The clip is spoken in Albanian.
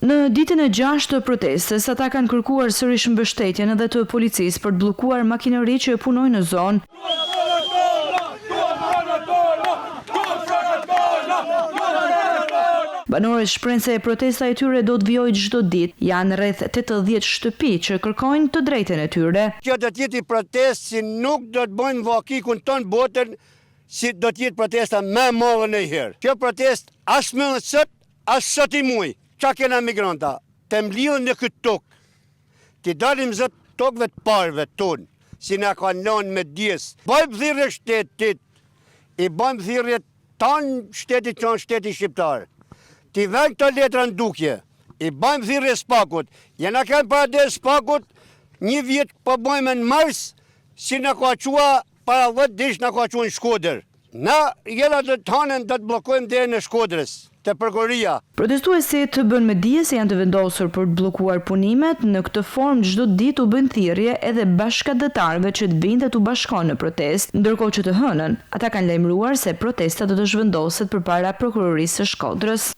Në ditën e gjashtë të protestës, ata kanë kërkuar sërish mbështetjen edhe të policisë për të bllokuar makineritë që punojnë në zonë. Banorët shprehen se protesta e tyre do të vijojë çdo ditë. Janë rreth 80 shtëpi që kërkojnë të drejtën e tyre. Kjo do të jetë një protestë si nuk do të bëjnë vaki në tonë botën si do të jetë protesta më e madhe ndonjëherë. Kjo protestë as mbyllet sot, As sot i muj, ça kena emigranta, të mblidhun në këtë tokë, t'i dalim zot tokëve të parëve tonë, si na kanë lanë me djersë. Bajmë thirrje shtetit, i bajmë thirrje tanë shtetit që është shteti shqiptar. T'i vënë këto letra në dukje, i bajmë thirrje SPAK-ut, jena kanë para derës SPAK-ut, një vjet po bajmë në mars, si na ka qua Para 10 ditësh na ka çuar në Shkodër. Na jena do të hanën do të bllokojmë derën e Shkodrës, te prokuroria. Protestuesit bënë me dije se janë të vendosur për të bllokuar punimet, në këtë formë çdo ditë u bëjnë thirrje edhe bashkatdhetarëve që të vijnë dhe t'u bashkohen në protestë, ndërkohë që të hënën, ata kanë lajmëruar se protesta do të zhvendoset përpara Prokurorisë së Shkodrës.